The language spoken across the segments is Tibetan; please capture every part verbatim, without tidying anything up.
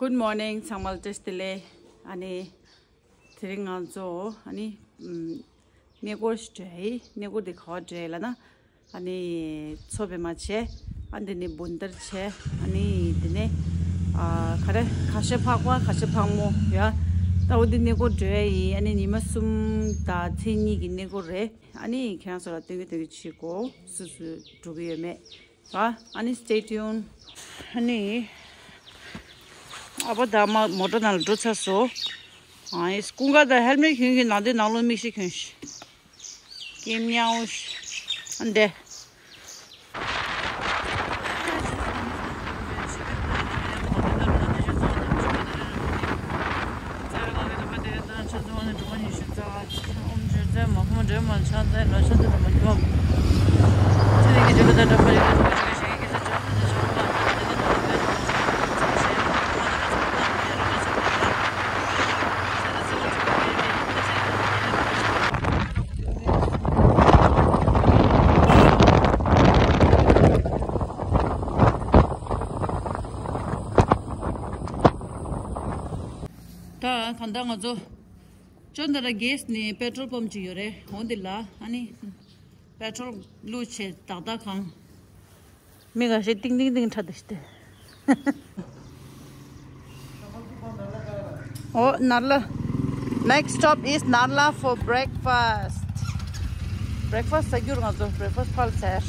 Good morning ཚང་མ་ལ་བཀྲ་ཤིས་བདེ་ལེགས། ཨ་ནི་དེ་རིང་ང་ཚོ་ཨ་ནི་ཨམ་གནས་སྐོར་ཞིག་འགྲོ་ཡི། གནས་སྐོར་དེ་ག་པར་འགྲོ་ཡི་ལབ་ན། ཨ་ནི་མཚོ་པདྨ་བྱས། ཨ་འདི་ནས་བུན་ཏར་བྱས། ཨ་ནི་དེ་ནས་ཨ་ག་རེ་ག་ཤ་ཕག་པ་ག་ཤ་ཕག་མོ་ཡ། ད་འོ་འདི་གནས་སྐོར་འགྲོ་ཡི། ཨ་ནི་ཉི་མ་གསུམ་དང་མཚན་གཉིས་ཀྱི་གནས་སྐོར་རེད། ཨ་ནི་ཁྱེད་རང་ཚོ་ལ་སྟོན་གི་སྟོན་གི་བྱེད་གོ། སུ་སུ་འགྲོ་གི་ཡོད་མེད་ར། ཨ་ནི་stay tuned. ཨ་ནི་ཨ་ཕ་དང་མ་མོ་ཊ་ནང་ལ་འགྲོ་ཚར་སོང་། ཨ་ནི་ཀུན་དགའ་དང་ཧེལ་མེཊ་གྱོན་གྱི་ནང་དེ་ནང་ལོགས་མིག་ཤེལ་གྱོན་ཤིག་ཀེམ་ཉའོ་ཤ། ཨ་འདྲེ། ད་གང་ལྟར་ང་ཚོ་ཅོན་ཏ་ར་གེས་ནས་པེ་ཊྲོལ་པམ་ཅིག་ཡོད་རེད། འོ་འདི་ལ་ཨ་ནི་པེ་ཊྲོལ་བླུགས་བྱས་ཏག་ཏག་གང་། མི་འགའ་ཤས་ཏིང་ཏིང་ཏིང་ཁྲ་འདུག་སྟེ། Oh, Narla. Next stop is Narla for breakfast. Breakfast ཟ་རྒྱུར་ང་ཚོ་breakfast ཕར་ཟེར།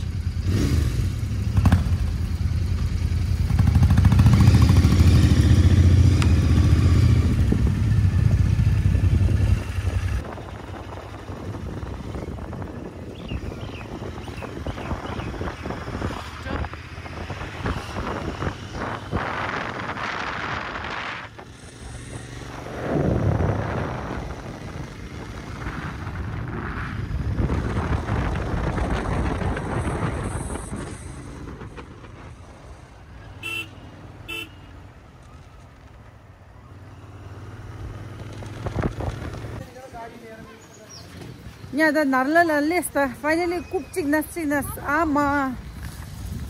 ཉ་ད་ནར་ལ་ལ་ལེས་ད་finally རྐུབ་གཅིག་ན་གཅིག་ན་ཨ་མ།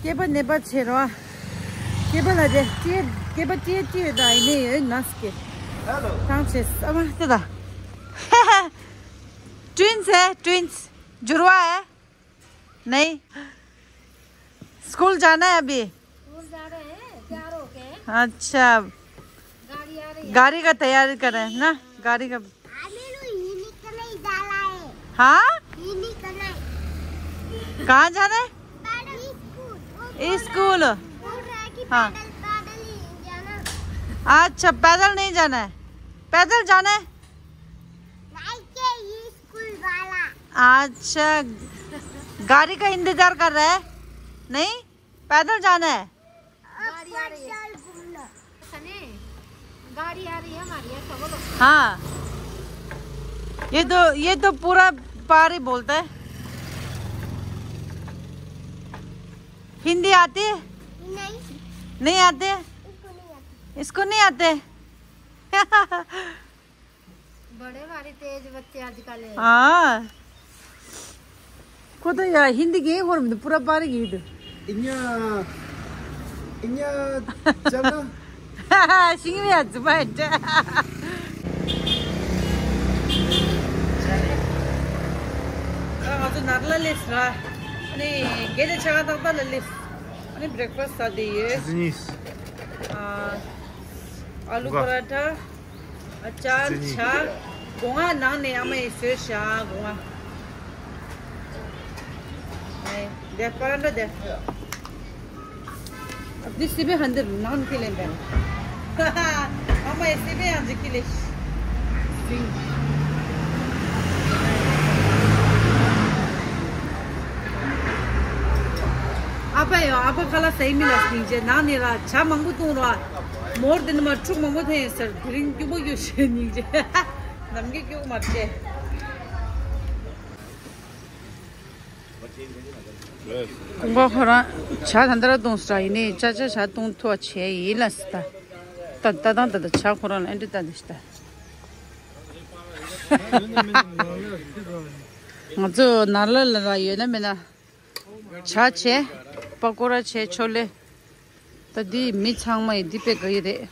སྐེད་པ་ནད་པ་བྱེད་རོགས། སྐེད་པ་ལ་དེ་ཅི་སྐེད་པ་ཅི་ཅི་ཡོད་ད་ཡིན་ནས་ཡོད་ན་སྐེ། ཐང་ཆེ་ཨ་མ་དེ་ད། Twins है, twins. जुड़वा है? नहीं। स्कूल जाना है अभी? स्कूल जा रहे हैं, तैयार होके। अच्छा। गाड़ी आ रही है। गाड़ी का तैयारी कर रहे हैं ना? गाड़ी का। आने लो, ये निकल नहीं जा रहा है। हाँ? ये निकल नहीं। कहाँ जाना है? पैदल। स्कूल। वो बोल रहा है, स्कूल। बोल रहा है कि हाँ। पैदल, पैदल ही जाना। अच्छा, पैदल नहीं जाना है, पैदल जाना है। नहीं के, ये स्कूल वाला। अच्छा, गाड़ी का इंतजार कर रहा है? नहीं, पैदल जाना है। गाड़ी आ रही है। पैदल घूमना। सने, गाड़ी आ रही है हमारी, ऐसा बोलो। हाँ, ये तो, ये तो पूरा पारी बोलता है। हिंदी आती है? नहीं। नहीं आते? इसको नहीं आती। इसको नहीं आते? बड़े भारी तेज बच्चे आजकल है। हाँ। को तो यार हिंदी के और तो पूरा पार गई तो। इन्या, इन्या चलना। सिंह भी आज बैठ। ང་ཚོ་ནར་ལ་སླེབས་སོང་། ཨ་ནི་དགེ་ལེགས་ཆ་ག་ཏག་ཏག་ལ་སླེབས། ཨ་ནི་breakfast ཟ་བསྡད་ཡོད། ཨ། ཨ་ལུ་པ་ར་ཐ། ཨ་ཅར། ཇ། སྒོ་ང་ནང་ནས་ཨ་མ་ཡིས་བཟོས་བཞག་སྒོ་ང་། ཨེ། དེ་པ་ར་འདྲ་དེ། འདི་སི་པན་ཧན་འདིར་ནང་ཁེ་ལེན་པས། ཨ་མ་ཡིས་སི་པན་ཡང་ཅིག་ཁེ་ལེ། སིང་། ཨ་ཕ་ཡོ་ཨ་ཕ་ཁ་ལག་ཟ་ཡི་མི་ལ་སྙིང་རྗེ། ནང་ནས་ལ་ཇ་མང་པོ་བཏུང་རོགས། མོར་དེ་ནི་མ་ཕྲུག་མང་པོ་ཐོན་ཡོད་ཟེར། དེ་རིང་སྐྱུག་པོ་སྐྱུག་བྱས་སྙིང་རྗེ། ནམ་རྒྱུན་སྐྱུག་མ་བྱས། ཀུན་དགའ་ཁོ་རང་ཇ་ད་ལྟ་ར་བཏུང་ས་ཡིན་ནའི་ཅ་ཅ་ཇ་བཏུང་ཐུབ་པ་བྱས་ཡིན་ལ་སི་ད། ད་ད་དང་ད་ད་ཇ་ཁོ་རང་ལ་ཨེ་འདྲ་ད་འདི་ཤི་ད། ང་ཚོ་ནར་ལ་ལ་ལ་ཡོད་ན་མེད་ན། ཇ་བྱས། པ་ཀོ་ར་བྱས། ཆོ་ལེ། ད་འདི་མི་ཚང་མ་ཡི་འདི་དཔེ་དགའ་ཡི་རེད།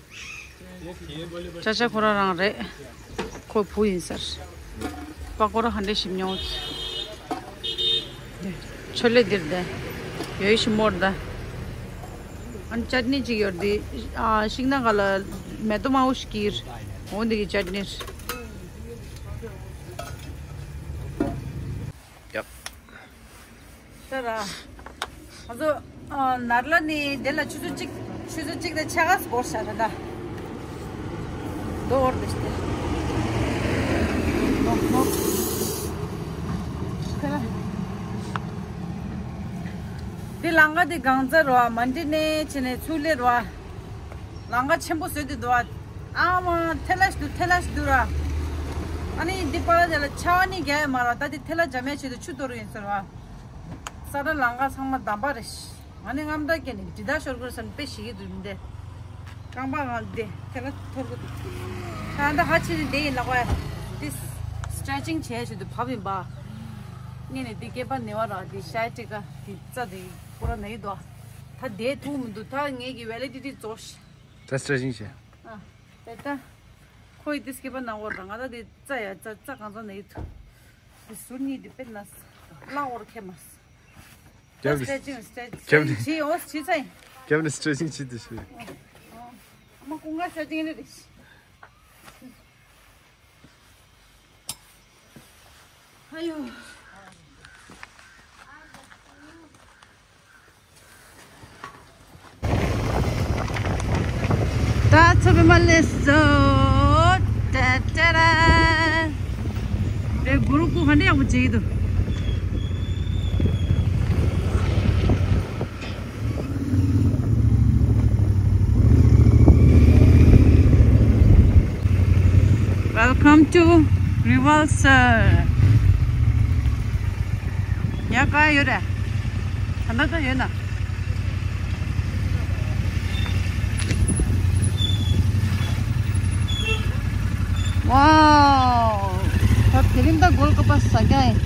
ཅ་ཅ་ཁོ་རང་རང་རེད། ཁོ་བུ་ཡིན་ཟེར། པ་ཀོ་ར་ཧ་འདྲེ་ཞིམ་མྱོང་། ཆོ་ལེ་འདིར་དེ། ཡོད་ཞིམ་མོར་ད། ཨན་ཅ་ནི་ཅིག་ཡོད་དེ། ཨ་ཤིང་ནགས་ག་ལ་མེ་ཏོག་མང་པོ་ཞིག་གིར། འོ་འདི་གི་ཅ་ནི། ཡག་ད་ར། ང་ཚོ་ཨ་ནར་ལ་ནི་དེ་ལ་ཆུ་ཚོད་གཅིག་ཆུ་ཚོད་གཅིག་དང་ཕྱེད་ཀ་འགོར་ཤག་ད་ད། མདོ་འོར་དེ་ཤི་དེ། ནོག་ནོག་དེ་ལང་ཀ་དེ་གང་ཚ་རོ་མན་ཌི་ནས་ཕྱིན་ནས་ཚུར་སླེབས་རོ། ལང་ཀ་ཆེན་པོ་བཟོས་ཏེ་འདུག་ཨ། ཨ་མ་ཐལ་ལ་ཞིག་འདུག་ཐལ་ལ་ཞིག་འདུག་ར། ཨ་ནི་འདི་པར་དེ་ལ་ཆར་པ་ནི་རྒྱག་ཡ་མ་ར། ད་འདི་ཐལ་ལ་འཇམ་ཡ་ཆེད་དུ་ཆུ་གཏོར་ཡིན་ཟེར་བ། ས་ད་ལང་ཀ་ཚང་མ་འདམ་པ་རེད། ཨ་ནི་རྔམ་དར་སྐྱེས་ནས་འབྲི་དར་ཤོར་དགོས་བསམ་དཔེ་ཞིག་གི་འདུག་འདི། རྐང་པ་ང་འདི་ཐལ་ལ་འཐོར་གི་འདུག་ད་ད་ཧ་ཆེ་ནི་འདི་ཡིན་ལགས་པ། འདི་སི་ཊེ་ཆིང་བྱས་ཆེད་དུ་བབས་ཡིན་པ། ངས་ནི་འདི་སྐེད་པ་ན་བ་ར། འདི་ཤའི་ཊི་ཀ་འདི་རྩ་འདི་པུ་ར་ན་ཡི་འདུག་ད་འདི་ཐུག་མི་འདུག་ད་ངས་ཀྱི་ཝེ་ལི་ཌི་ཊི་རྫོགས་ཤག་ད་སི་ཊེ་ཆིང་བྱས། ཨ། དེ་ལྟ། ཁོ་ཡི་དེ་སྐེད་པ་ནང་བོར་རང་ང་ད་དེ་རྩ་ཡ་རྩ་རྩ་གང་ཚང་ནས་ཡིད་ཐུ། དེ་ཟུར་གཉིས་དེ་དཔེར་ན་བརླག་བོར་ཁེ་མ་སི། རྒྱབ་ནས་སི་ཊེ་ཆིང་སི་ཊེ་རྒྱབ་ཆིང་ནས་བྱེད་འོ་བྱེད་ཚ་ཡིན། རྒྱབ་ནས་སི་ཊེ་ཆིང་བྱེད་དེ་ཤི། ཨ་མ་ཀུན་དགའ་སི་ཊེ་ཆིང་རེད། ཨ་ཡོ། ད་ཚོ་པའི་མ་ལེ་སོ། ཏ་ཏ་ར། དེ་གུ་རུ་ཀུ་ཧ་འདྲ་ཡག་པོ་བྱེད་ཀྱི་འདུག Welcome to Revulsion. ཡ་ག་ཡོད་རེད། ད་ལྟ་ད་ཡོད་ན། Wow. ད་དེ་རིང་ད་གོལ་ཀ་པ་ཟ་རྒྱུ་ཡིན།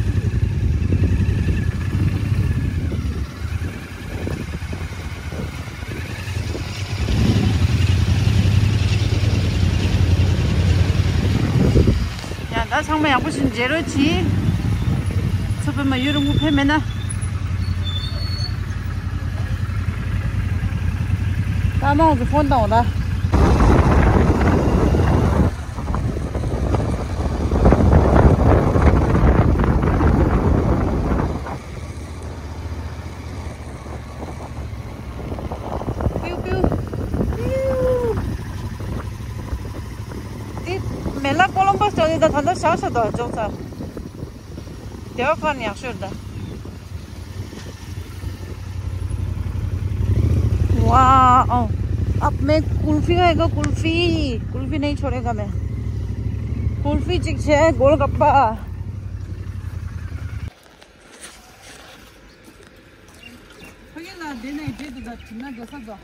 ཡང་ད་ཚང་མ་ཡག་པོ་ཞིག་མཇལ་རོགས་གྱིས། ཚོ་པའི་མ་ཡུལ་རུ་ངུ་ཕེབས་མེད་ན། ད་མང་གི་ཕོན་བཏང་བ་ད། པིའུ་པིའུ། པིའུ། འདི་མེ་ལ་ཀོ་ལོམ་བྷ་སི་ཅོག་འདི་ད་ད་ལྟ་བཞག་བཞག་འདུག་ཅོག་ཚ། དེ་བ་ཁ་ནས་ཡག་ཤོས་རེད་ད། वाओ। अब मैं कुल्फी खाएगा, कुल्फी। कुल्फी नहीं छोड़ेगा मैं। कुल्फी चिक छे गोलगप्पा। ཕ་གི་ལ་དེ་ནས་རྗེས་དུ་ད་དྲི་མ་འགྲོ་ས་དོ།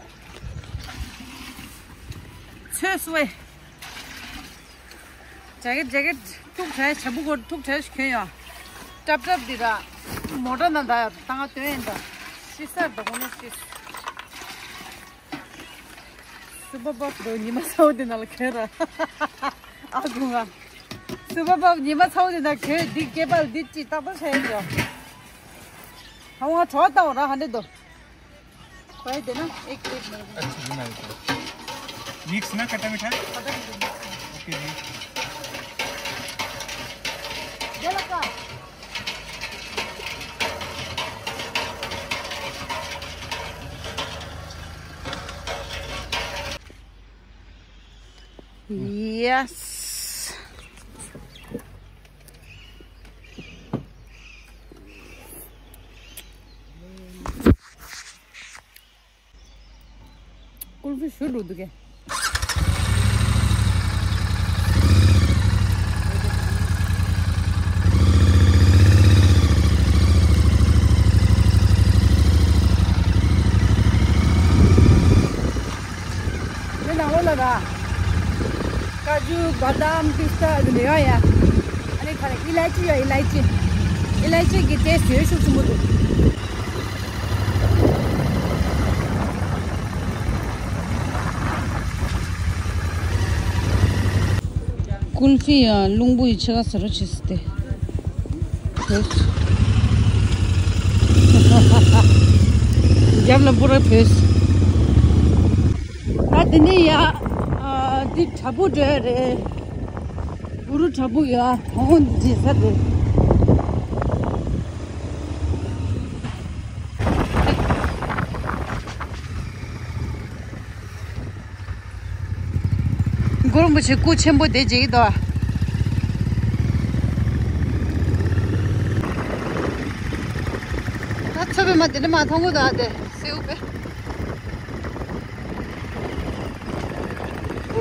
ཚོས་སུའེ། ཇེ་ཀེ་ཊི་ཇེ་ཀེ་ཊི་ཐུག་བྲལ་ཞབས་བུ་གོར་ཐུག་བྲལ་ཞིག་གྱོན་ཡོད། ཀྲབ་ཀྲབ་འདི་ར། མོ་ཊ་ན་ད་ཡོད་ད་ང་སྟོན་ཡིན་ད། ཤི་སར་ད་གོ་ནས་ཤི། སུ་པར་བབ་དོ་ཉི་མ་ཚ་བོ་འདི་ན་ལ་གྱོན་ར། ཨ་ཁུ་ང་། སུ་པར་བབ་ཉི་མ་ཚ་བོ་འདི་ན་གྱོན་འདི་སྐེད་པ་འདི་ཅི་ཏག་ཏག་བྱས་ཡོད། ཧ་ང་གྲོགས་ལྟ་བ་ར་ཧ་འདྲེ་དོ། भाई देना एक प्लेट मेरे को। अच्छा, बना देता हूँ। मिक्स ना खट्टा मीठा? खत्म कर दो। ओके जी। दे लगा। यस। कुल्फी शुरू हो गया। ནང་ལོགས་ལ་ར། ཀ་ཇུ། བ་དམ། པི་སྟ་དེ་འདྲ་ཡོད་ཡ། ཨ་ནི་ཁ་ལ་ཨི་ལའི་ཅི་ཡོད། ཨི་ལའི་ཅི། ཨི་ལའི་ཅི་གི་ཏེ་སི་ཊི་ཡོད་ཤུགས་ཆེན་པོ་འདུག། ཀུལ་ཧྥི་ཡ་རླུང་བུ་ཡི་ཕྱེད་ཀ་ཟེར་རོ་བྱེད་སྲིད་དེ། བོས། རྒྱབ་ལ་པུ་ར་བོས། ད་དེ་ནས་ཡ། ཨ། འདི་བྲག་ཕུག་འགྲོ་ཡ་རེད། གུ་རུ་བྲག་ཕུག་ཡ། ཧོང་འདི་ས་རེད། གུ་རུ་རིན་པོ་ཆེ་སྐུ་ཆེན་པོ་དེ་མཇལ་གྱི་འདུག་ཨ། ད་མཚོ་པདྨ་དེ་འདྲ་མ་མཐོང་གི་འདུག་ཨ། དེ་སེའུ་བས།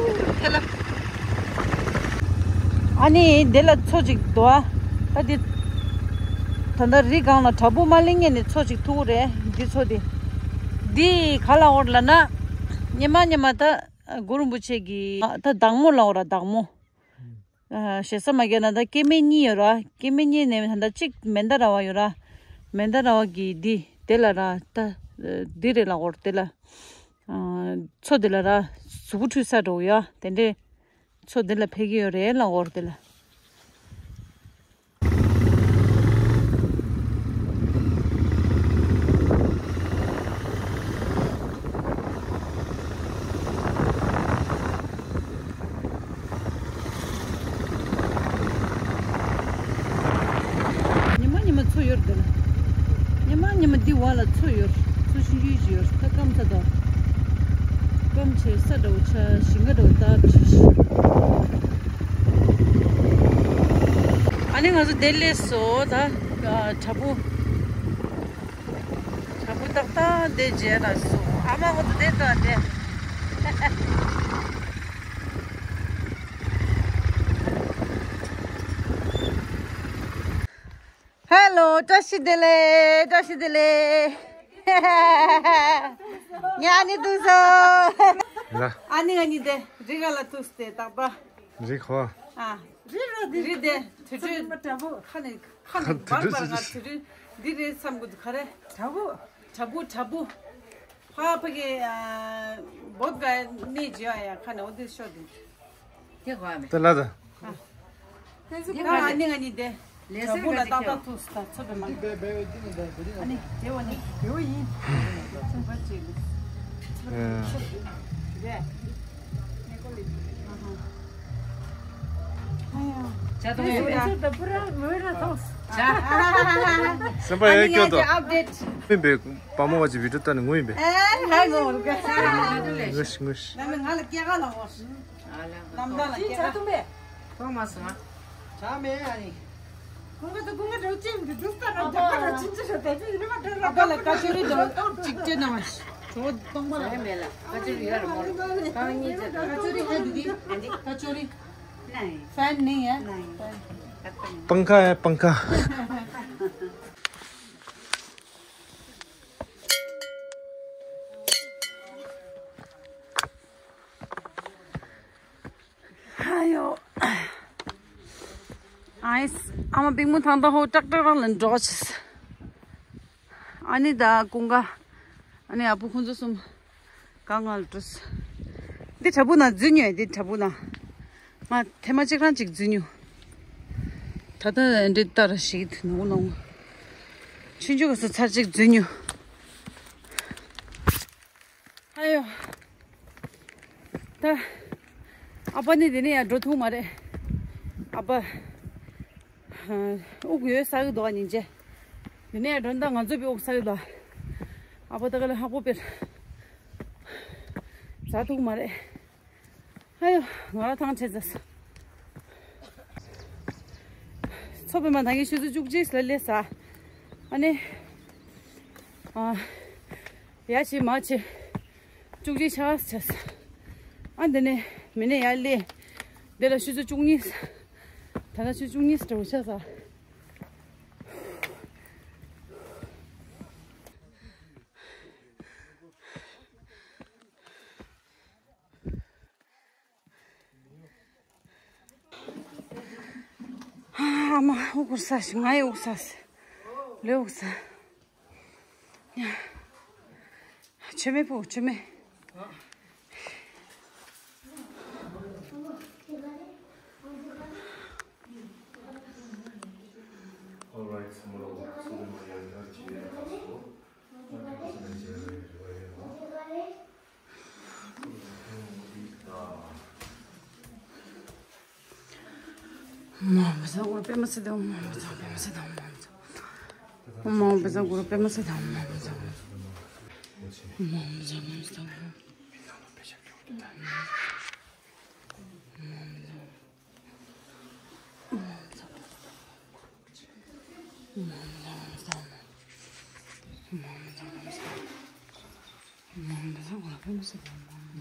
ཨུ། ཐལ་ལ། ཨ་ནི་དེ་ལ་མཚོ་ཅིག་འདུག་ཨ། ད་དེ་ད་ལྟ་རི་སྒང་ལ་བྲག་ཕུག་མ་ལེན་ངེས་ནས་མཚོ་ཅིག་ཐུག་རེད། འདི་མཚོ་དེ། འདི་ག་ལ་འོར་ལ་ན། སྙེ་མ་སྙེ་མ་ད་གུ་རུ་རིན་པོ་ཆེ་གི་ད་བདག་མོ་ལ་འོར་ར་བདག་མོ། ཨ། ཞེ་ས་མ་རྒྱག་ན་ད་སྐྱེ་དམན་གཉིས་ཡོད་ར། སྐྱེ་དམན་གཉིས་ནས་ད་གཅིག་མནྡ་ར་བ་ཡོད་ར། མནྡ་ར་བ་གི་འདི་དེ་ལ་ར་ད་འདི་རེད་ལ་འོར་དེ་ལ། ཨ། མཚོ་དེ་ལ་ར་གཟུགས་པོ་འཁྲུད་ས་འགྲོ་ཡ་དེ་འདྲས། མཚོ་འདི་ལ་ཕེབས་ཀྱི་ཡོད་རེད་ལ་འོར་དེ་ལ། ཉི་མ་ཉི་མ་མཚོ་ཡོད་རེད་དེ་ལ། ཉི་མ་ཉི་མ་འདི་བ་ལ་མཚོ་ཡོད། མཚོ་ཆུང་ཆུང་ཞིག་ཡོད། ད་སྐམ་ཚ་དང་། སྐམ་ཆེ་ས་འདྲ་བོ་ཆ་ཞིང་ཁ་འདྲ་བོ་ད་བྱེད་ཤི། ཨ་ནི་ང་ཚོ་དེ་སླེབས་སོང་ད། བྲག་ཕུག་བྲག་ཕུག་ཏག་ཏག་དེ་མཇལ་ལ་སོང་། ཨ་མ་ང་ཚོ་དེ་ལྟ་དེ། ཧེ་ལོ། བཀྲ་ཤིས་བདེ་ལེགས། བཀྲ་ཤིས་བདེ་ལེགས། ང་ཨ་ནི་ཐུག་སོང་། ལ། ཨ་ནི་ཨ་ནི་དེ་རི་ག་ལ་ཐུག་སྟེ་ཏག་ཏག་རི་ཁོ། ཨ། རི་རོ་དེ། རི་དེ་དུས་ཚོད་ཁ་ནས་ཁ་ནས་བར་བར་ང་དུས་ཚོད་འདི་རེད་བསམ་གི་འདུག་ག་རེ། བྲག་ཕུག་བྲག་ཕུག་བྲག་ཕུག་ཕ་ཕ་གི་བོད་ག་གནས་བརྗེ་བ་ཡ་ཁ་ནས་འོ་དེ་ཤོད་དེ། དེ་གོ་བ་མེད། དེ་ལ་ད། ཨ། དེ་ང་ནི་ང་ནི་དེ། ལས་སེམས་ཀ་ཅིག་ཁྱེར། ད་ཚོ་ས་ཚོ་བེ་མ། འདི་བེ་བེ་འདི་ནི་བེ་བེ་འདི་ནི། ཨ་ནི་དེ་བ་ནི། དེ་བ་ཡིན། ཚོ་བ་ཅིག་ལ། ཨ། རེད། ཨ་ཡ། ཇ་དང་ཡོད་པས། ད་པུ་ར་མོ་ར་ཐོངས། ཇ། སེམས་པ་ཡ་སྐྱོ་དོ། ཨ་ནི་ང་ཅག་ཨབ་ཌེཊ། ཡིན་པས་པ་མོ་བ་ཅིག་བི་ཌིའོ་ལྟ་ནས་ངུ་ཡིན་པས། ཨེ་ཧ་གོ་ག་ངུ་ཤི་ངུ་ཤི། ན་ནི་ང་ལ་སྐྱེ་ག་ལ་ངོ་ཤི། ནམ་ཟླ་ལ་སྐྱེ་ག་ཐོག་མ་སོང་ང་། ཇ་མེད་ཨ་ནི། ཁོང་ག་ད་ཁོང་ག་འགྲོ་ཅིག་འདི་དུས་ལྟ་ན་རྒྱ་གར་ལ་ཕྱིན་ཅི་ཧྲ་དེ་ཅི་རི་མ་འགྲོ་ཨ་ལ་ཀ་ཅོ་རི་འགྲོ་ཅིག་ཅེ་ན་མ་ཤི། གྲོ་སྟོང་པ་ལ། ཟས་མེད་ལ་ཀ་ཅོ་རི་ཡོད་རེད་མོ། ཀ་ཅོ་རི་ཧ་འདི་དི་ཀ་ཅོ་རི། ནའི། ཧྥན་ནི་ཡ། ནའི། པང་ཁ་ཡ་པང་ཁ། ཨ་ཡོ། ཨའི་ཨ་མ་པིང་མོ་ཐང་ཐང་ཧོ་ཀྲག་ཀྲག་རང་ལ་འགྲོ་ཆེས། ཨ་ནི་ད་ཀུན་དགའ། ཨ་ནི་ཨ་བུ་ཁོང་ཚོ་གསུམ། གང་ང་ལ་འགྲོ་སོང་། འདི་བྲག་ཕུག་ན་འཛུལ་ཉོས་འདི་བྲག་ཕུག་ན། ང་ཐེངས་མ་གཅིག་རང་གཅིག་འཛུལ་ཉོས། ད་ལྟ་འདི་ལྟར་ཞིག་ནོར་ནོར། ཆུང་ཆུང་ག་སོ་ཚར་གཅིག་འཛུལ་ཉོས། ཨ་ཡོ། ད། ཨ་ཕ་ནི་དེ་ནས་ཡར་འགྲོ་ཐུབ་མ་རེད། ཨ་ཕ། དབུགས་ཡོད་ས་གི་འདུག་ཉིན་བྱེད། དེ་ནས་ཡར་འགྲོ་ན་ད་ང་ཚོ་པའི་དབུགས་ས་གི་འདུག་ཨ་ཕ་ད་ག་ལ་ཧ་གོ་པེར། ཟ་ཐུབ་མ་རེད། ཨ་ཡོ། ང་རང་ཐང་ཆད་ཟ། མཚོ་པདྨ་ད་གིན་ཆུ་ཚོད་བཅུ་གཅིག་ལ་སླེབས་ས། ཨ་ནི། ཨ། ཡ་ཆེ་མ་ཆེ། བཅུ་གཅིག་ཆགས་ཆགས། ཨ་འདི་ནས་མི་ནས་ཡར་སླེབས། འདི་ལ་ཆུ་ཚོད་བཅུ་གཉིས། ད་ལྟ་ཆུ་ཚོད་བཅུ་གཉིས་འདྲ་བོ་ཆགས་ས། ཨ་མ་དབུགས་ས་ཞིག་ང་ཡི་དབུགས་ས་ལོས་དབུགས་ས། མཆོད་མེ་ཕུ་མཆོད་མེ། མ་བུ་ཟ་གུར་པད་མ་སི་ཏེ། མ་བུ་ཟ་པད་མ་སི་ཏེ། མ་བུ་ཟ་གུར་པད་མ་སི་ཏེ། མ་བུ་ཟ་གུར་པད་མ་སི་ཏེ། མ་བུ་ཟ་གུར་པད་མ་སི་ཏེ། མ་བུ་ཟ་གུར་པད་མ་སི་ཏེ། མ་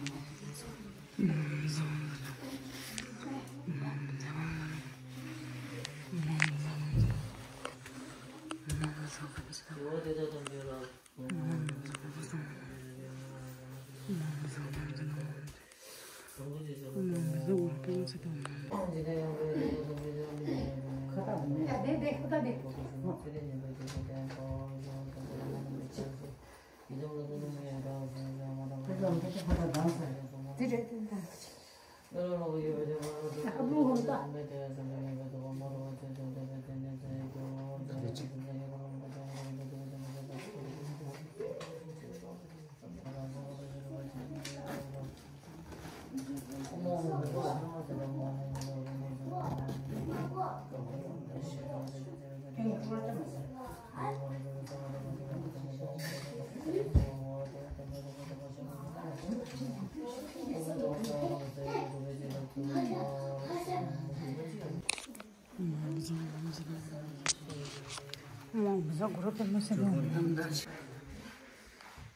བུ་ཟ་གུར་པད་མ་སི་ཏེ། མ་བུ་ཟ་གུར་པད་མ་སི་ཏེ།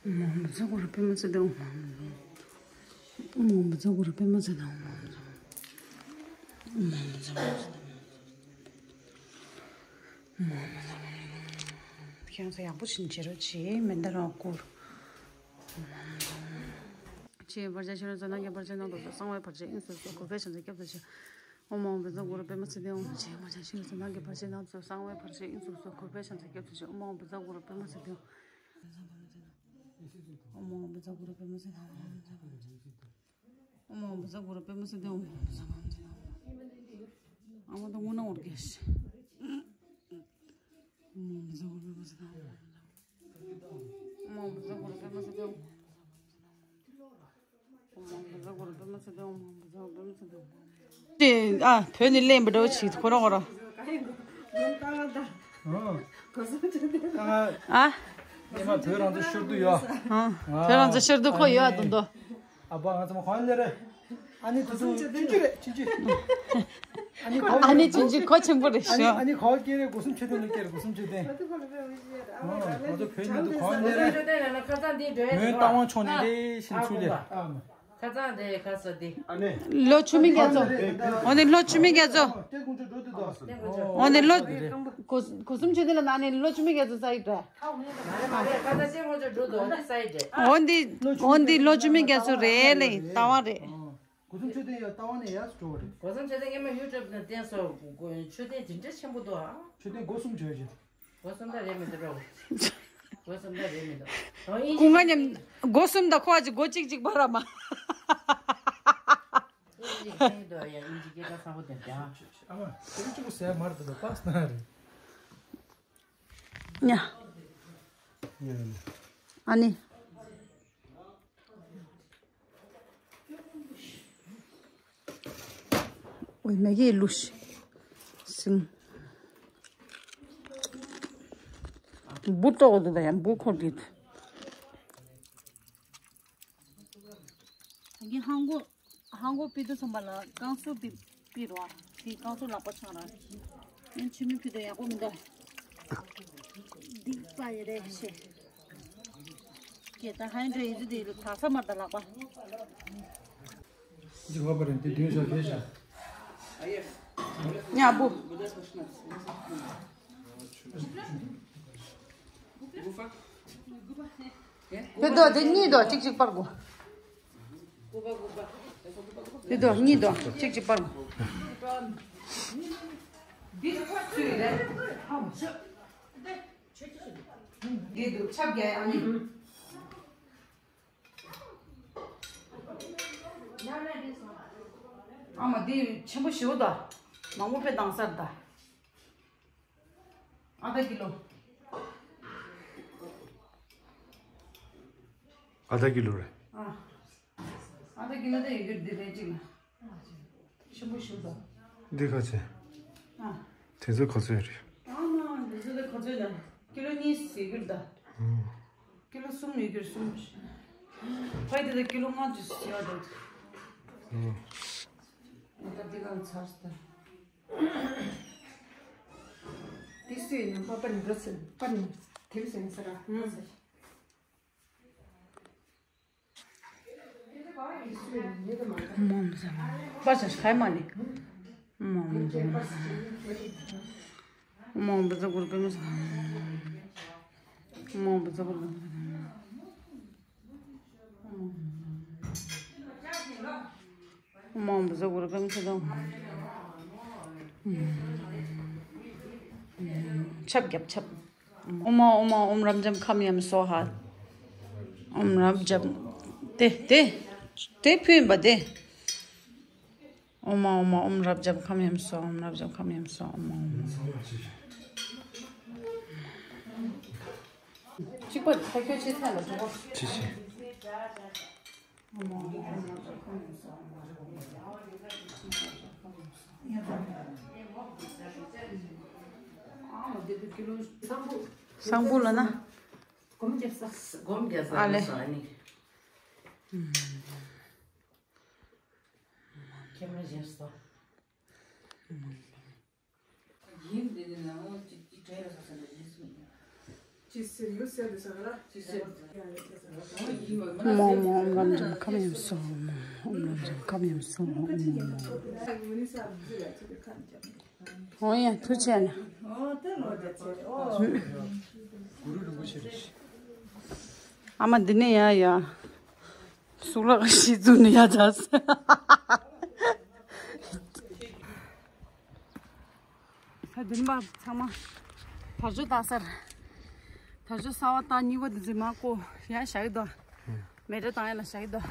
མ་བུ་ཟ་གུར་པད་མ་སི་ཏེ། མ་བུ་ཟ་གུར་པད་མ་སི་ཏེ། ཁྱེད་རང་ཚོ་ཡག་པོ་ཞིག་བྱེད་རོགས་བྱེད། མེ་མདའ་རང་བསྐུར། ཆེས་བར་ཆད་ཞི་ལུ་ཚོ་ནང་གི་བར་ཆད་ནང་དུ་གསང་བའི་བར་ཆད་དབྱིངས་སུ་གསོལ། གུས་པས་བྱང་ཆུབ་སྐྱབས་སུ་མཆི། ཨོཾ་ཨཱཿཧཱུྃ་བཛྲ་གུ་རུ་པདྨ་སིདྡྷི་ཧཱུྃ། ཆེས་བར་ཆད་ཞི་ལུ་ཚོ་ནང་གི་བར་ཆད་ནང་དུ་གསང་བའི་བར་ཆད་དབྱིངས་སུ་གསོལ། གུས་པས་བྱང་ཆུབ་སྐྱབས་སུ་མཆི། ཨོཾ་ཨཱཿཧཱུྃ་བཛྲ་གུ་རུ་པདྨ་སིདྡྷི་ཧཱུྃ། ཨོཾ་ཨཱཿཧཱུྃ་བཛྲ་གུ་རུ་པདྨ་སིདྡྷི་ཧཱུྃ། ཨོཾ་ཨཱཿཧཱུྃ་བཛྲ་གུ་རུ་པདྨ་སིདྡྷི་ཧཱུྃ། ཨ་མ་དང་དངོས་གནས་འོར་གེ་ཤི། ཨོཾ་ཨཱཿཧཱུྃ་བཛྲ་གུ་རུ་པདྨ་སིདྡྷི་ཧཱུྃ། ཨོཾ་ཨཱཿཧཱུྃ་བཛྲ་གུ་རུ་པདྨ་སིདྡྷི་ཧཱུྃ། ཨོཾ་ཨཱཿཧཱུྃ་བཛྲ་གུ་རུ་པདྨ་སིདྡྷི་ཧཱུྃ། ཨོཾ་ཨཱཿཧཱུྃ་བཛྲ་གུ་རུ་པདྨ་སིདྡྷི་ཧཱུྃ། དེ་ཨ་བོད་ནས་གླེན་པ་འདྲ་བོ་བྱེད་ཁོ་རང་ཁོ་རང་། ཨ། ཨེ་མ་བོད་རང་ཚོ་ཤོར་དུ་ཡོད། ཨ། བོད་རང་ཚོ་ཤོར་དུ་ཁོ་ཡོད་ཨ་དུ་འདུག་ཨ་ཕ་ང་ཚོ་མ་གང་ལེ་རེད། ཨ་ནི་དུ་དུ་ཆུན་ཆུ་རེད་ཆུན་ཆུ། ཨ་ནི་གོ་ཨ་ནི་ཆུན་ཆུ་གོ་ཆེན་པོ་རེད་ཨ་ནི་ཤོ། ཨ་ནི་གོ་སྐྱེ་རེད། སྒོ་གསུམ་མཆོད་རྟེན་ལ་སྐྱེ་རེད། སྒོ་གསུམ་མཆོད་རྟེན། ང་ཚོ་བོད་ནས་དུ་གང་ལེ་རེད། མོན་རྟ་དབང་ཕྱོགས་ནས་རེད་ཤིན་ཚུལ་ལེ། ཁ་སང་དེ་ཁ་སང་དེ། ཨ་ནི། ལོ་ཆུ་མིག་རྒྱ་མཚོ། འོ་ནི་ལོ་ཆུ་མིག་རྒྱ་མཚོ། འོ་ནི་ལོ། གོ་གོ་གསུམ་མཆོད་རྟེན་ལ་ན་ནི་ལོ་ཆུ་མིག་རྒྱ་མཚོ་ས་ཡིག་འདྲ། འོ་འདི་འོ་འདི་ལོ་ཆུ་མིག་རྒྱ་མཚོ་རེད་ལེ། ལྟ་བ་རེད། གོ་གསུམ་མཆོད་རྟེན་ཡ་ལྟ་བ་ནས་ཡར་འགྲོ་བ་རེད། གོ་གསུམ་མཆོད་རྟེན་སྔས་མ་ཡུ་ཊུབ་ནས་བསྟན་སོང་། མཆོད་རྟེན་དེ་འདྲ་ཆེན་པོ་འདུག་ཨ། མཆོད་རྟེན་སྒོ་གསུམ་བྱོས་ཤིག་སྒོ་གསུམ་ད་རེད་མི་འདུག་རོ། སྒོ་གསུམ་ད་རེད་མི་འདུག་རོ། ཨིན་ཇི། ཀུན་དགའ་མཉམ་སྒོ་གསུམ་དང་ཁོ་ཨ་ཅི་སྒོ་གཅིག་གཅིག་པ་ར་མ། ཨིན་ཇི་ཁྱེད་འདུག་ཡ། ཨིན་ཇི་སྐད་གྲགས་བཟང་པོ་དེ་འདྲ། ཨ་མ་དེ་གཅིག་པུ་ཟས་མར་དེ་དང་པཱས་ན་རེད། ཉ། ཉ་ཉ། ཨ་ནི། ཨོའི་མེ་གི་ལུས། སིང་། འབུ་ཏོག་དེ་ད་ཡང་འབུ་འཁོར་གི། ཨ་གི་ཧང་གོ། ཧང་གོ་པི་ཏུ་ཚོམ་པ་ལ་ཀང་སུ་པི་པི་རོ། དེ་ཀང་སུ་ལག་པ་ཆང་ར། ཨེ་ཆུ་མིག་ཕི་ཏུ་ཡག་པོ་མི་འདུག་སྡིག་པ་ཡེ་རེ་ཤེ། ཀྱེ་ད་ཧན་འདྲེ་ཡི་ཟི་དེ་ལ་ཐག་ས་མ་ད་ལག་པ། འདི་ཧོ་པ་རེད། འདི་བདུན་ཤོག་བརྒྱད་ཤོག་ཉ་བུ། དེ་དོ་དེ་གཉིས་དོ་གཅིག་གཅིག་པར་གོ། དེ་དོ་གཉིས་དོ་གཅིག་གཅིག་པར་གོ། འདི་ཁོ་ཚུད་རེད། འདི་འདུག་ཆབ་རྒྱག་ཡ་ནི། ཨ་མ་འདི་ཆེན་པོ་ཞེ་པོ་ད། མང་པོ་དཔེ་བཏང་ས་རེད་ད། ཨ་ད་ཀི་ལོ། ཨ་ད་ཀི་ལོ་རེད། ཨ། ཨ་ད་ཀི་ལོ་ད་ཡོད་རྒྱུ་འདི་རེད་ཅིག་ལ། ཆེན་པོ་ཞེ་པོ་ད། འདི་ག་ཚད། དེ་ཚོ་ག་ཚོད་རེད། ཨ་མ་འདི་ཚོ་ད་ག་ཚོད་ལ། ཀི་ལོ་གཉིས་ཟེར་གྱི་རེད་ད། ཀི་ལོ་གསུམ་ཡོད་ཀྱི་རེད་གསུམ། ཕ་ཡི་དེ་ད་ཀི་ལོ་ལྔ་བཅུ་ཟེར་བ་རེད། ད་འདི་གང་ཚར་ད། དེ་སུས་ནམ་པ་པ་ནི་རོ་ཚེ་པ་ནི་དེབ་ཟེར་ས་ར། མོམ་ཟ་པ་ཟ་ཁའི་མ་ནི། མོམ་ཟ། མོམ་ཟ་གུར་གུམ་ཟ། མོམ་ཟ་གུར་གུམ་ཟ། མོམ་ཟ་གུར་གུམ་ཟ་དང་། ཆབ་རྒྱབ་ཆབ། ཨོ་མ་ཨོ་མ་ཨོམ་རབ་འབྱམས་ཁམས་ཡམས་སོ་ཧ། ཨོམ་རབ་འབྱམས། དེ་དེ་དེ་ཕུལ་ཡིན་པ་དེ། ཨོ་མ་ཨོ་མ་ཨོམ་རབ་འབྱམས་ཁམས་ཡམས་སོ། ཨོམ་རབ་འབྱམས་ཁམས་ཡམས་སོ། ཨོ་མ་ཨོ་མ། གཅིག་པ་ཁ་ཁྱོད་ཆེ་ཚད་ལ་འགྲོ། ཆེ་ཆེ། སང་ཕོད་ལ་ན། སྒོམ་རྒྱབ་ས། སྒོམ་རྒྱབ་ས་ཨ་ལེ། ཨ་ནི། ཁྱེད་མ་བཞེས་སོ། ཡིན་དེ་ནི་ནང་ངོ་ཅི་ཅི་དྲན་ལ་ས་ས་ལ་ཡིན་སུ་ཡིན། ཅི་ཟེར་ཡོད་ཟེར་དུ་ས་ལ་ཅི་ཟེར། མོ་མོ་ཨོམ་རབ་འབྱམས་ཁམས་ཡམས་སོ། མོ་ཨོམ་རབ་འབྱམས་ཁམས་ཡམས་སོ། མོ་མོ། འོ་ཡ་ཐུགས་རྗེ་གནང་། ཨ་མ་འདི་ནས་ཡ་ཡ། གཙུག་ལག་ཤི་ཙུ་ནི་ཡ་ཛ། ད་འདི་ནས་ཚང་མ་དར་ལྕོག་བཏགས་སར། དར་ལྕོག་གསར་པ་བཏགས། གཉིས་པ་འདི་ཚོ་མར་བཀོ་ཡ་བཞག་གི་འདུག་མེ་སྲེག་བཏང་ཡ་ལ་བཞག་གི་འདུག་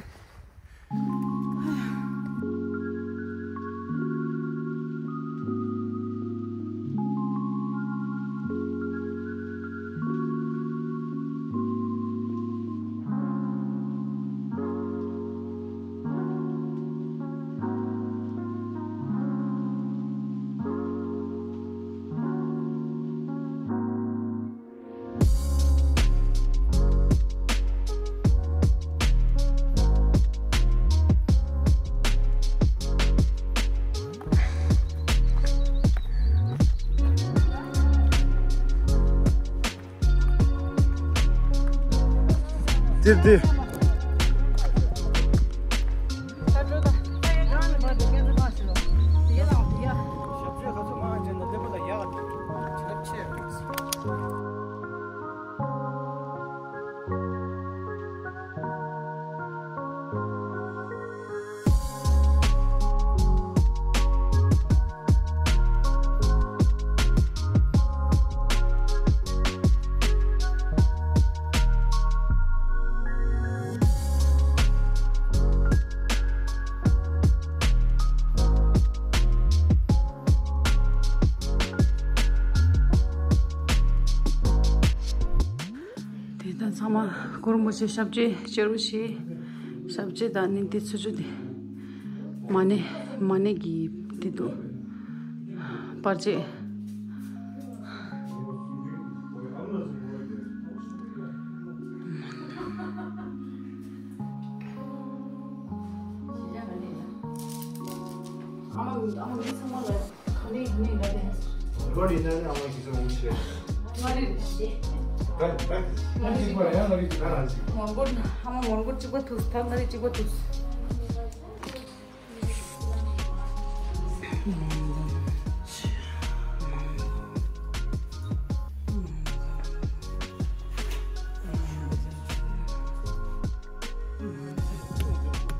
འདིར་འདིར། དེ་དང་ཚང་མ་གུ་རུ་རིན་པོ་ཆེ་ཞབས་རྗེས་བྱེད་རོགས་བྱེད། ཞབས་རྗེས་དང་ནི་འདི་ཚུ་ཆུ་དེ། མ་ཎི་མ་ཎི་གི་འདི་འདུག་པར་ཆས། མོན་གྷོ། ཨ་མ་མོན་གྷོ་གཅིག་པ་ཐུག་ད་ང་རེ་གཅིག་པ་ཐུག་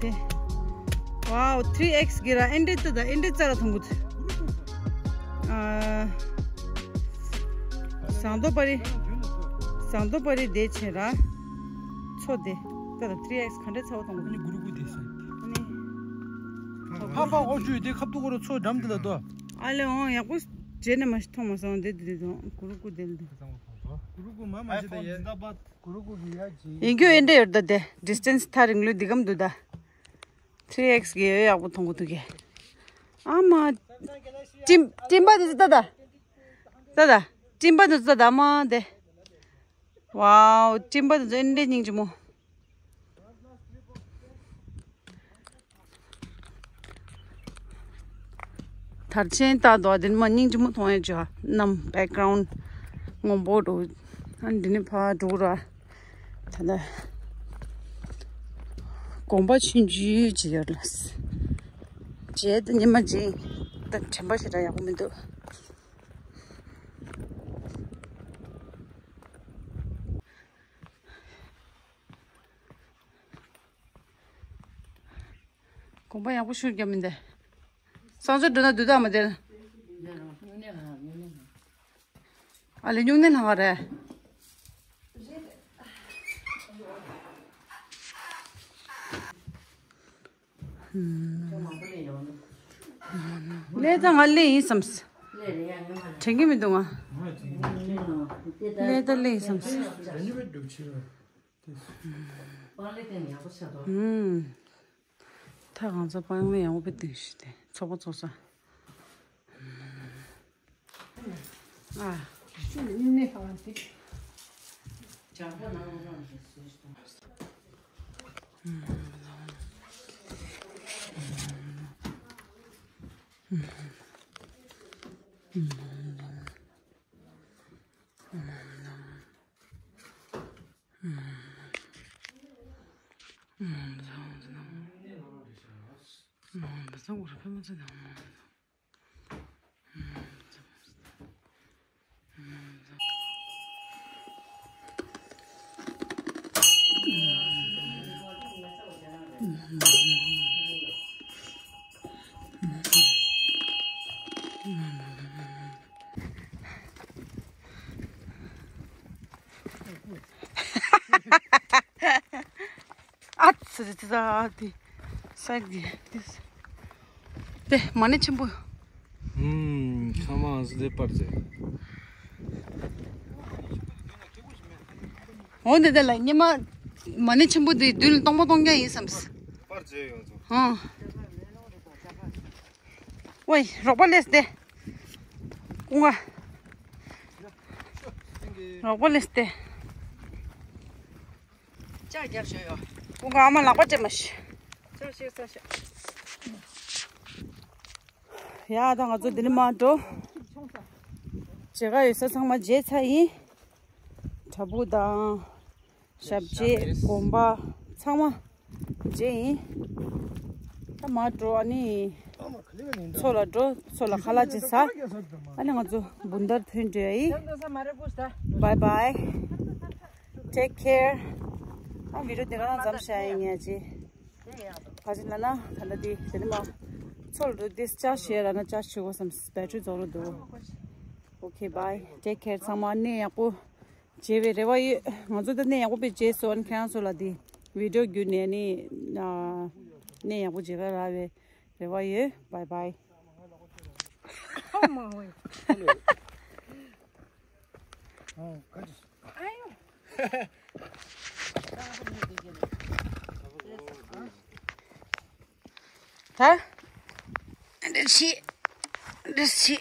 དེ། ཝའོ། ཐི་རི་ཨེགས་གི་ར་ཨེ་འདྲི་ཏི་ད་ཨེ་འདྲི་ཙ་ར་ཐོང་གུ། ཨ། ཟངས་མདོག་པ་རི། ཟངས་མདོག་པ་རི་དེ་ཆེ་ར། ཚོ་དེ། ད་ད་ཐི་རི་ཨེགས་ག་འདྲ་ཚ་བོ་ཐོང་གུ། ཨ་ནི་གུ་རུ་གུ་དེ་ས། ཨ་ནི། ཕ་ཕ་ཨོ་ཅུ་དེ་ཁབ་ཏུ་གོ་ར་ཚོ་འགྲམ་དེ་ལ་དོ། ཨ་ལེ་འོང་ཡག་པོ་རྗེས་ནས་མ་ཤི་ཐོང་མ་སོང་དེ་དེ་དེ་དོ་གུ་རུ་གུ་དེ་ལ་དེ། གུ་རུ་གུ་མ་མ་ཤི་ད་ཡེ། ཡིན་རྒྱུ་ཨེ་འདྲ་ཡོད་ད་དེ། ཌི་སི་ཊེན་སི་ཐག་རིང་ལོས་འདི་གམ་འདུག་ད། ཐི་རི་ཨེགས་གི་ཡོད་ཡག་པོ་མཐོང་གི་འདུག་གས། ཨ་མ། སྤྲིན་སྤྲིན་པ་དེ་ཚོ་ལྟ་ད། ལྟ་ད། སྤྲིན་པ་དེ་ཚོ་ལྟ་ད་མ་དེ། ཝའོ། སྤྲིན་པ་དེ་ཚོ་ཨེ་འདྲས་སྙིང་རྗེ་མོ། དར་ཆེན་ལྟ་དོ་དེ་མ་སྙིང་རྗེ་མོ་མཐོང་ཡ་ཅོ་ནམ་བེག་གྷ་རའུན་ཌི་སྔོན་པོ་འགྲོ། ཨ་འདི་ནི་ཕ་འགྲོ་ར། ད་ལྟ་དགོན་པ་ཆུང་ཆུང་ཅིག་ཡོད་ལ། རྗེས་དེ་ཉི་མ་རྗེས་ད་དྲན་པ་ཞེ་དྲག་ཡག་པོ་མི་འདུག་དགོན་པ་ཡག་པོ་ཤུགས་རྒྱབ་མི་འདུག་སང་ཚོ་འགྲོ་ན་དུས་ད་མ་དེར། ཨ་ལེ་སྨྱུང་གནས་ལྷ་ཁང་རེད། གནས་ད་ང་ལེ་ཡིན་བསམས། དྲན་གྱི་མི་འདུག་ང་། གནས་ད་ལེ་ཡིན་བསམས། ད་གང་ཚ་པང་ལེ་ཡང་འོ་པེ་ཏིང་ཤི་ཏེ་ཚོགས་པ་ཚོགས་ས། ཨ། ཨ་ཙི་ཙི་ཙི་དེ་ས་གི་དེ་དེ་མ་ཎི་ཆེན་པོ། ཨུམ། ཚང་མ་ཨ་ཙི་དེ་པར་ཙེ། འོ་འདི་དེ་ལ་ཉི་མ་མ་ཎི་ཆེན་པོ་དེ་མདུན་ལ་སྟོང་པ་སྟོང་རྐྱང་ཡིན་བསམས། པར་ཙེ་ཡོད་ཚོ། ཧང་། ཝེ་རོགས་པ་ལེས་ཏེ། ཀུང་ག་རོགས་པ་ལེས་ཏེ། ལྕགས་རྒྱབ་ཞོ་ཡོ། ཀུང་ག་ཨ་མ་ལག་པ་སྤྲད་མ་ཤི། ལྕགས་ཤོ་ས་ཤོ། ཡ་ད་ང་ཚོ་འདི་ནས་མར་འགྲོ། མཇལ་ཁ་ཡོད་ས་ཚང་མ་མཇལ་ཚར་ཡིན། བྲག་ཕུག་དང་། ཞབས་རྗེས་དགོན་པ་ཚང་མ་མཇལ་ཡིན། ད་མར་འགྲོ་ཨ་ནི། མཚོ་ལ་འགྲོ། མཚོ་ལ་ཁ་ལག་ཅིག་ཟ། ཨ་ནི་ང་ཚོ་བུན་དར་ཐོན་འགྲོ་ཡ་ཡིན། Bye bye. Take care. ཨ་བི་ཌིའོ་འདི་ག་རང་མཚམས་བཞག་ཡིན་ངས་ཅི། ག་ཅི་ལ་ན་ད་ལྟ་འདི་དེ་ནི་མ། མཚོ་ལ་འགྲོ་དུས་ཅར་ཇི་བྱེད་ལ་ན་ཅར་ཇི་བྱེད་དགོས་བསམ། བེ་ཊི་རི་རྫོགས་འགྲོ་འདུག Okay, bye. Take care. ཚང་མ་གནས་ཡག་པོ། མཇལ་བའི་རེ་བ་ཡོད། ང་ཚོ་ད་གནས་ཡག་པོ་དཔེ་མཇལ་སོང་། ཨ་ནི་ཁྱེད་རང་ཚོ་ལ་འདི་བི་ཌིའོ་བརྒྱུད་ནས་ནི་ཨ་གནས་ཡག་པོ་མཇལ་ག་རག་པའི་རེ་བ་ཡོད། Bye bye. Oh my. ད། འདི་ཕྱི། འདི་ཕྱི།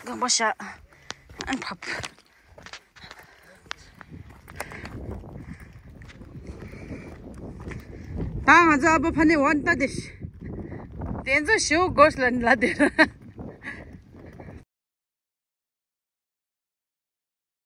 རྐང་པ་བཞག་ཨན་ཕབ། ད་ང་ཚོ་ཨ་ཕ་ཕ་ནས་འོང་ད་དེ། དེ་ཚོ་ཞེའུ་དགོས་ལ་ལ་དེ།